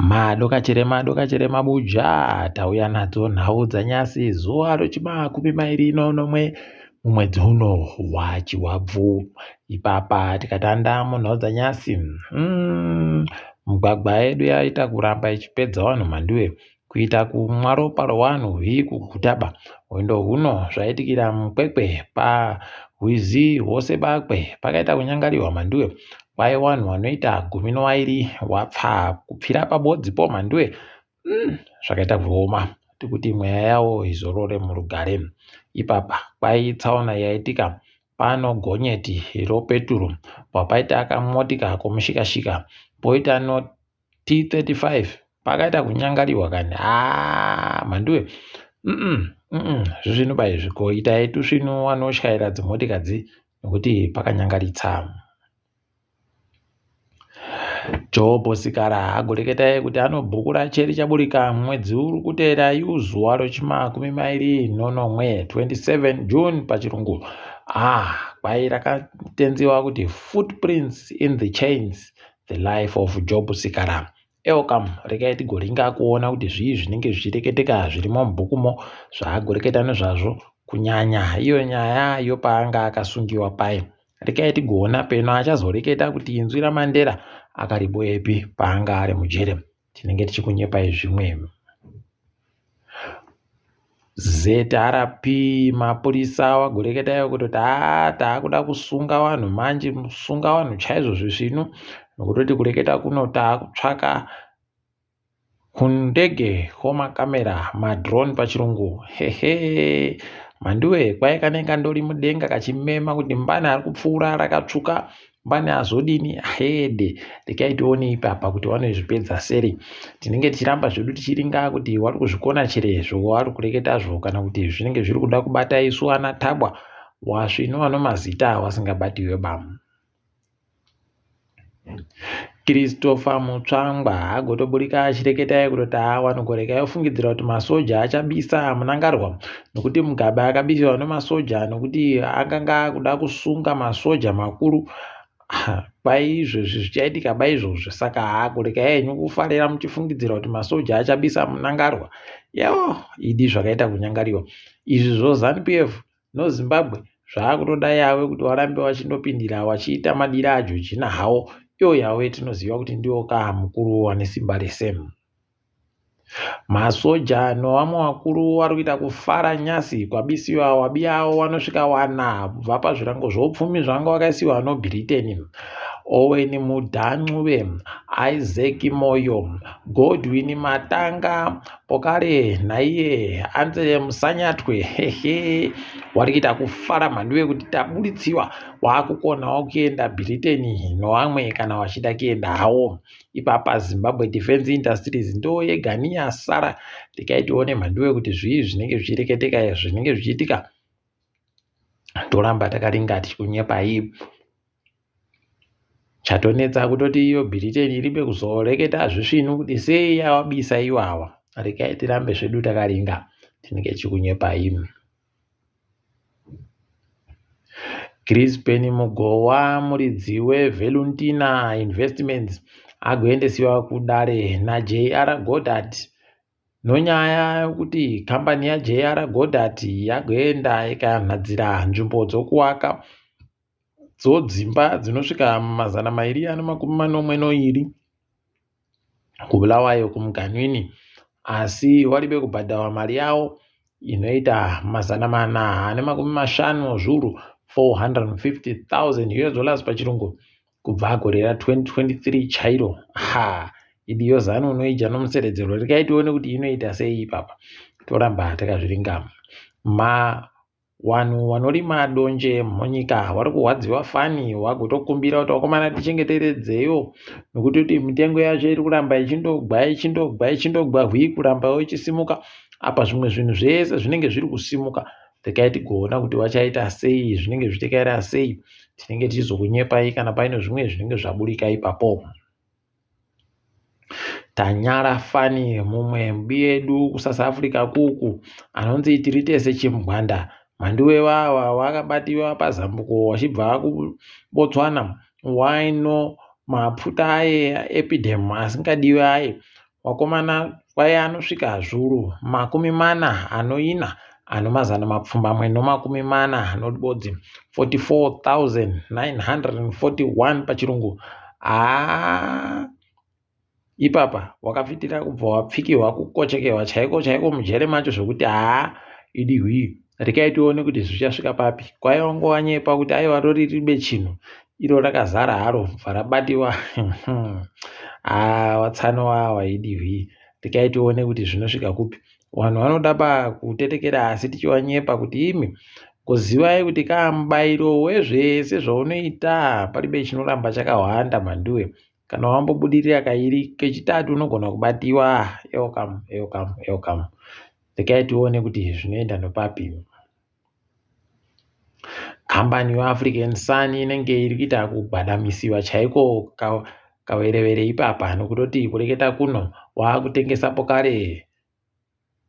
Madokachire madokachire mabuja tauya nadzo nhau dzanyasi zuva rechimakumi mairi nonomwe mumwedzi uno waChivabvu. Ipapa tikatanda munhau dzanyasi migwagwa yedu yaita kuramba ichipedza vanhu mhanduwe kuita kumwa ropa rowanhu hwii kugutaba. Hwendo huno zvaitikira muKwekwe parwizi rwoSebakwe pakaita kunyangariwa mhanduwe Kwai wanhu wanoita gumi nowairi wapfaa kupfira pabodzi po mhanduwe zvakaita kuoma tikuti mweya yawo izorore murugare. Ipapa kwai tsaona yaitika pano gonyeti ropeturu papaita kamotika komushikashika poita no T35 pakaita kunyangariwa kani haa mhanduwe zvisvinu ba izvi ko itai tusvinu wanotyaira dzimotika dzi nokuti pakanyangaritsa. Jobho Sikara agoreketa kuti anobhukura cheri chaburika mwedzi uri kuteera yu zuva rechimakumi mairi nonomwe 27 June pachirungu. Ah, kwai rakatenziwa kuti Footprints in the Chains, The Life of Job Sikara. Elcam, regai tigoringa kuona kuti zvii zvinenge zvichireketeka zvirimo mubhukumo zvaagoreketa nezvazvo kunyanya iyo nyaya yopaanga akasungiwa paye. Regai tigoona peno achazoreketa kuti inzwi raMandela akariboepi paanga ari mujere. Tinenge tichikunyepai zvimwe. ZRP mapurisa wagoreketa kutoti haa taakuda kusunga vanhu manje kusunga vanhu chaizvo zvisvinu nokutoti kureketa kuno taakutsvaka Kundege komakamera madrone pachirungu hehe mhanduwe kwai kanenge kandori mudenga kachimema kuti mbani ari kupfuura rakatsvuka mbani azodini hede regai tione ipapa kuti vanozvipedza seri tinenge tichiramba zvedu tichiringa kuti wari kuzvikona chere zvavari kureketazvo kana kuti zvinenge zviri kuda kubata isu ana tabwa wasvinu vanomazita wasingabatiwe bamu Christopher Mutsvangwa agotoburika achireketa kutoti haa vanogoreka yofungidzira kuti masoja achabisa Mnangagwa nokuti Mugabe akabisiwa nemasoja nokuti akanga akuda kusunga masoja makuru kwaizvozvi zvichaitika baizvozvo saka haa kureka henyu kufarira muchifungidzira kuti masoja achabisa Mnangagwa yoo idi zvakaita kunyangariwa izvi zvoZanu PF No Zimbabwe zvaakutoda yave kuti warambe wachindopindira wachiita madira aJojina hawo iwo yave tinoziva kuti ndiwo ka mukuru wane simba rese. Masoja nowamwe wakuru wari kuita kufara nyasi kwabisiwa wabiyawo wanosvika wana kubva pazvirango zvoupfumi zvanga wakaisiwa noBhiriteni. Owen Mudha Ncube, Isaac Moyo, Godwin Matanga, Pokare naiye anze Musanyatwe hehe wari kuita kufara mhanduwe kuti taburitsiwa waakukonawo kuenda Britain nowamwe kana wachida kuenda hawo ipapa Zimbabwe Defense Industries ndo yega niyasara regai tione mhanduwe kuti zvii zvinenge zvichireketeka zvinenge zvichiitika toramba takaringa tichikunyepai Chatonetsa kutoti iyo Britain iripe kuzoreketa zvisvinu kuti sei yawabisa iwawa. Regai tirambe zvedu takaringa tinenge tichikunyepai. Crispin Mugowa muridzi weVeluntina Investments agoendesiwa kudare naJR Goddard nonyaya yokuti kambani yaJR Goddard yagoenda ikanhadzira nzvimbo dzokuwaka dzodzimba dzinosvika 272 kuBulawayo kuMuganwini asi waribe kubhadharwa mari yawo inoita 450 zviuru 450,000 US dollars pachirungu kubva gore ra 2023 chairo ha idiyo zanu unoidya nomuseredzero regai tione kuti inoita sei ipapa toramba takazviringa ma Wanhu wanorima donje munyika wari kurwadziwa fani wagotokumbira kuti wakomana tichengeteredzeyo nokuti kuti mitengo yacho iri kuramba ichindogwa ichindogwa ichindogwa hwii kuramba ichisimuka apa zvimwe zvinhu zvese zvinenge zviri kusimuka regai tigoona kuti wachaita sei zvinenge zvichitekaira sei tinenge tichizokunyepai kana paine zvimwe zvinenge zvaburika ipapo. Tanyara fani mumwe mubiyedu kuSouth Africa kuku anonzi Tiritese Chimgwanda Mhanduwe wawa wakabatiwa pazambuko wachibva kuBotswana waino mapfuta aye epidem asingadiwe aye. Wakomana kwai anosvika zvuru 44 841 44,941 pachirungu. Haa ipapa wakafitira kubva wapfikirwa kukochekerwa chaiko chaiko mujere macho zvokuti haa idi hwii rekai tione kuti zvichasvika papi. Kwaiva wanga wanyepa kuti aiwa rori ribe chinhu iro rakazara haro bva rabatiwa haa watsano wawa idi hwii rekai tione kuti zvinosvika kupi. Vanhu vanoda pakutetekera asi tichivanyepa kuti imi kuzivai kuti kaa mubairo wezvese zvaunoita paribe chinoramba chakahwanda mhanduwe. Kana wambobudirira kairi kechitatu unogona kubatiwa. Welcome, welcome, welcome. Rekai tione kuti zvinoenda nopapi. Kambani yeAfrican Sun inenge iri kuita kugwadamisiwa chaiko kawerewere ipapa nokutoti kureketa kuno waakutengesapo kare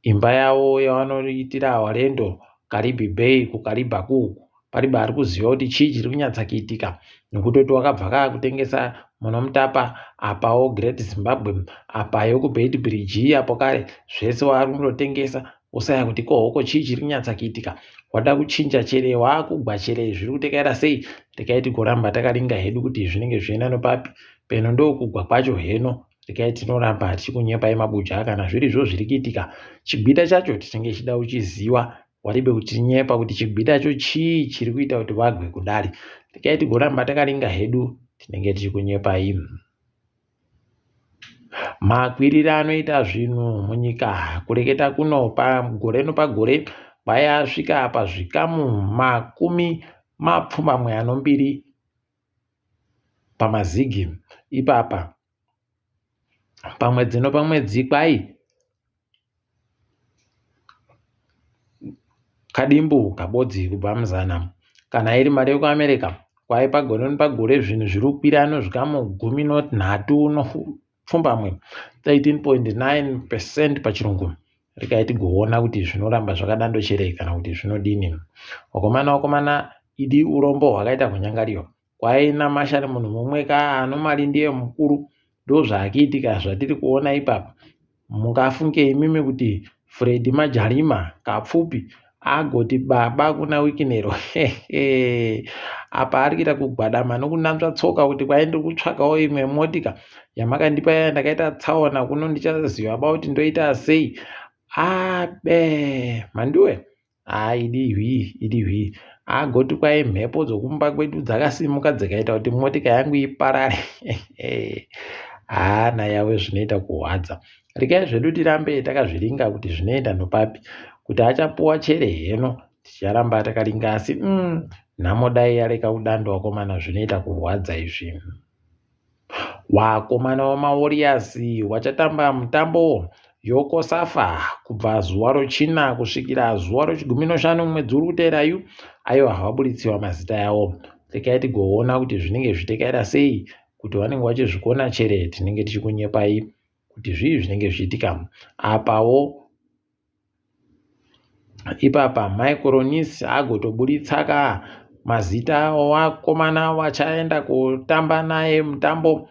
imba yavo yavanoitira Orlando Karibhi Bay kuKaribha kuku paribe ari kuziva kuti chii chiri kunyatsa kuitika nokutoti wakabva kaakutengesa Munomutapa apawo Great Zimbabwe apayo kuBeitbridge apo kare zvese waari kundotengesa wosaya kuti ko hoko chii chiri kunyatsa kuitika wada kuchinja chere waakugwa chere zviri kutekaira sei rekai tigoramba takaringa hedu kuti zvinenge zvichienda nopapi peno ndokugwa kwacho heno rekai tinoramba tichikunyepai mabuja kana zvirizvo zviri kuitika chigwita chacho tinenge tichida kuchiziva waribe kutinyepa kuti chigwitacho chii chiri kuita kuti vagwe kudari rekai tigoramba takaringa hedu tinenge tichikunyepai. Makwiriro anoita zvinhu munyika kureketa kuno pagore nopagore kwayasvika pazvikamu 82 pamazigi ipapa pamwedzi nopamwedzi kwai kadimbu kabodzi kubva muzana. Kana iri mari yekuAmerica kwai pagore nepagore zvinhu zviri kukwira nozvikamu 37.9 13.9 percent pachirungu. Regai tigoona kuti zvinoramba zvakadando chere kana kuti zvinodini. Vakomana vakomana idi urombo hwakaita kunyangariwa. Kwai namashari munhu mumwe ka anomari ndiye mukuru ndozvakuitika zvatiri kuona ipapa mungafunge imimi kuti Freddy Majarima kapfupi agoti baba kuna Wikinero apa ari kuita kugwadama nokunanzva tsoka kuti kwai ndiri kutsvakawo imwe motika yamakandipa yaya ndakaita tsaona kuno ndichaziva ba kuti ndoita sei abe mhanduwe Haa idi hwii idi hwii agoti kwai mhepo dzokumba kwedu dzakasimuka dzikaita kuti motika yangu iparare haa nayave zvinoita kurwadza regai zvedu tirambe takazviringa kuti zvinoenda nopapi kuti achapuwa chere heno ticharamba takaringa asi nhamo dai yareka kudando wakomana zvinoita kurwadza izvi. Vakomana vemaWarriors vachatamba mutambo yoCosafa kubva zuva roChina kusvikira zuva rochigumi noshanu mwedzi uri kuteera yu. Aiwa vabuditsiwa mazita yavo. Regai tigoona kuti zvinenge zvichitekaira sei kuti vanenge vachizvikona chere tinenge tichikunyepai kuti zvii zvinenge zvichiitika. Apawo Ipapa Michael Nisi agotoburitsa ka mazita vakomana vachaenda kotamba naye mutambo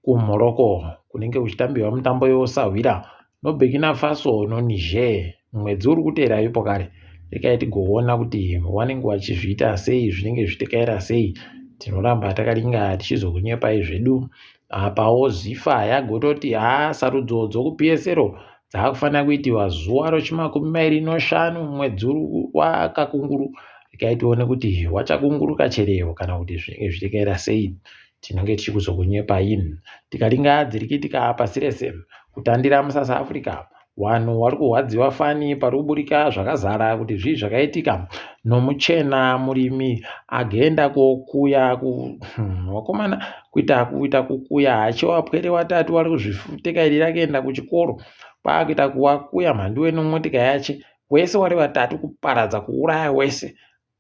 kuMorocco kunenge kuchitambiwa mutambo yosahwira noBurkina Faso noNiger mwedzi uri kuteera ipo kare. Rekai tigoona kuti vanenge vachizviita sei zvinenge zvichitekaira sei. Tinoramba takaringa tichizokunyepai zvedu. Apawo Zifa yagototi haa sarudzo dzokuPSL dzakufanira kuitiwa zuva rochimakumi mairi noshanu mwedzi waKakunguru. Regai tione kuti wachakunguruka cherewo kana kuti zvinenge zvichitekaira sei. Tinenge tichikuzokunyepai. Tikaringa dziri kuitika pasi rese kutandira muSouth Africa Vanhu vari kurwadziwa fani pari kuburika zvakazara kuti zvii zvakaitika nomuchena murimi agenda kokuya vakomana kuita kuita kukuya hachi wapwere watatu vari kuzvitekairira kuenda kuchikoro kwakuita kuwakuya mhanduwe nomotika yache wese wari vatatu kuparadza kuuraya wese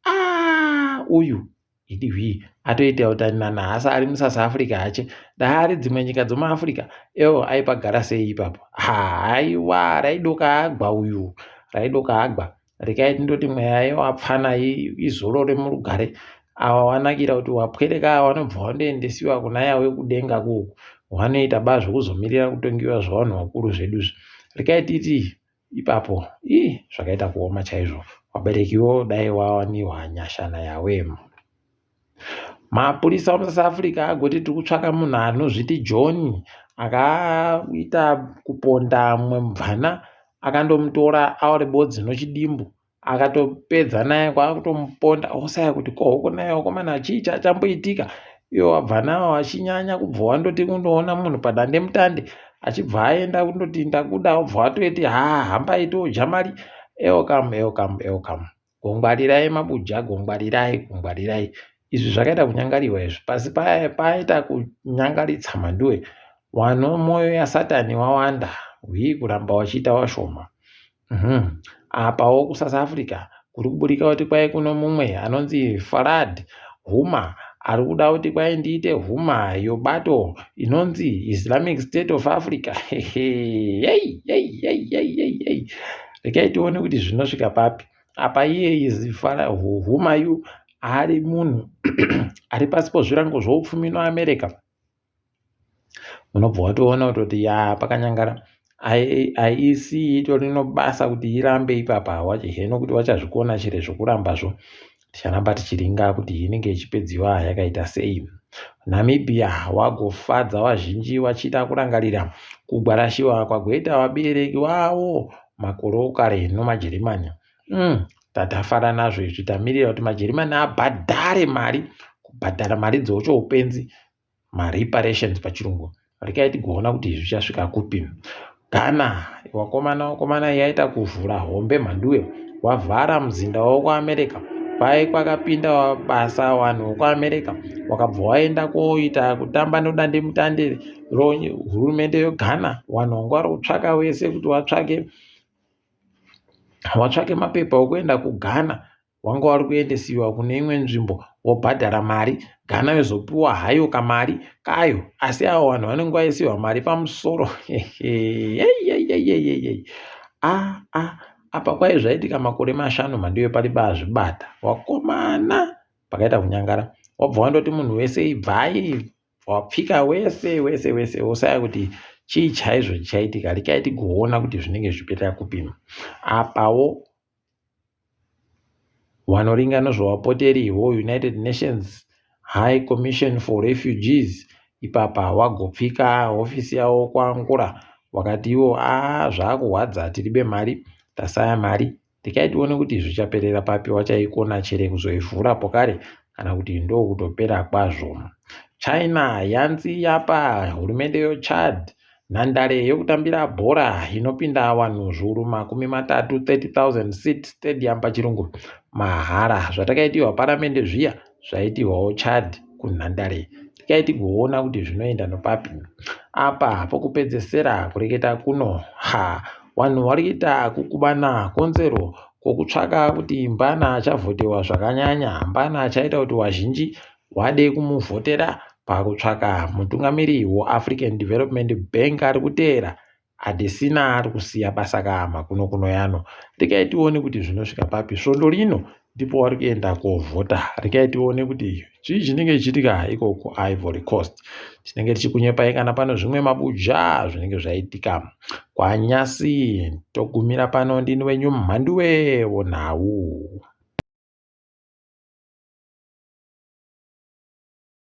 ah uyu idi hwii atoita kuti nanhasi ari muSouth Africa hache dai ari dzimwe nyika dzomuAfrica ewo aipagara sei ipapo haiwa raidoka agwa uyu raidoka agwa rekai tindoti mweya yewapfana izorore murugare ava wanakira kuti wapwereka ava vanobva wandoendesiwa kuna yawe kudenga kuku Wanoita ba zvekuzomirira kutongiwa zvavanhu vakuru zvedu izvi. Rekai titi ipapo ii zvakaita kuoma chaizvo. Vaberekiwo dai wawaniwa nyasha naYahweh. Mapurisa emuSouth Africa agoti tiri kutsvaka munhu anozviti John akaita kuponda mumwe mubvana akandomutora ari bodzi nochidimbu akatopedza naye kwakutomuponda osaya kuti ko huku naye wakomana chii chachamboitika ivo vabvana ava vachinyanya kubva wandoti kundoona munhu padandemutande achibva aenda kundoti ndakuda obva watoiti haa hambai todya mari elcam elcam elcam Gongwarirai mabuja gongwarirai gongwarirai. Izvi zvakaita kunyangariwa izvi. Pasi paita kunyangaritsa mhanduwe. Wano mwoyo yasatani wawanda. Hwii kuramba wachiita washoma. Apawo kuSouth Africa kuri kuburika kuti kwai kuno mumwe anonzi Farad Huma ari kuda kuti kwai ndiite huma yobato inonzi Islamic State of Africa. Hey, hey, hey, hey, hey, hey. Regai tione kuti zvinosvika papi. Apa iye izifara Humayu ari munhu ari pasi pozvirango zvoupfumi noAmerica. Unobva watoona kutoti ya pakanyangara IEC itori nobasa kuti irambe ipapa heno kuti vachazvikona chere zvokurambazvo. Ticharamba tichiringa kuti inenge ichipedziwa yakaita sei. Namibia wagofadza vazhinji vachida kurangarira kugwarashiwa kwagoita vabereki vavo makore okare nomaJerimani. Tatafara nazvo izvi tamirira kuti maJerimani abhadhare mari, kubhadhara mari dzouchoupenzi mareparations pachirungu rekai tigoona kuti zvichasvika kupi Ghana wakomana wakomana yaita kuvhura hombe mhanduwe wavhara muzinda wavo kuAmerica kwai kwakapinda basa vanhu vekuAmerica wakabva waenda koita kutamba nodandemutande rohurumende yeGhana vanhu vanga vari kutsvaka wese kuti watsvake watsvake mapepa okuenda kuGhana wanga wari kuendesiwa kune imwe nzvimbo wobhadhara mari Ghana yozopiwa hayo kamari kayo asi avo vanhu vanenge vaisiwa mari pamusoro a a apa kwai zvaitika makore mashanu mhandiwe pari bazvibata wakomana pakaita kunyangara wabva wandoti munhu wese ibvai wapfika wese wese wese wosaya kuti chii chaizvo chichaitika rekai tigoona kuti zvinenge zvichiperera kupi apawo Vanoringa nezvevapoteri veUnited Nations High Commission for Refugees ipapa vagopfika hofisi yavo kuAngola vakati ivo aa zvakurwadza tiribe mari tasaya mari rekai tione kuti zvichaperera papi vachaikona chere kuzoivhura pokare kana kuti ndokutopera kwazvo. China yanzi yapa hurumende yoChad Nhandare yekutambira bhora inopinda vanhu zviuru 30, 30,000 seat stadium pachirungu, mahara. Zvatakaitirwa paramende zviya zvaitirwawo Chad kunhandare. Tikai tigoona kuti zvinoenda nopapi. Apa pokupedzesera kureketa kuno, ha, vanhu vari kuita kukubana konzero kwokutsvaka kuti mbana achavhotewa zvakanyanya, mbana achaita kuti vazhinji Wade kumuvhotera pakutsvaka mutungamiri weAfrican Development Bank ari kuteera Adesina ari kusiya basa kama kuno kuno yano. Rekai tione kuti zvinosvika papi. Svondo rino ndipo wari kuenda kovhota. Rekai tione kuti chii chinenge chichiitika iko kuIvory Coast. Tinenge tichikunyepai kana pano zvimwe mabuja zvinenge zvaitika kwanyasi. Togumira pano ndini wenyu Mhanduwe wonhau.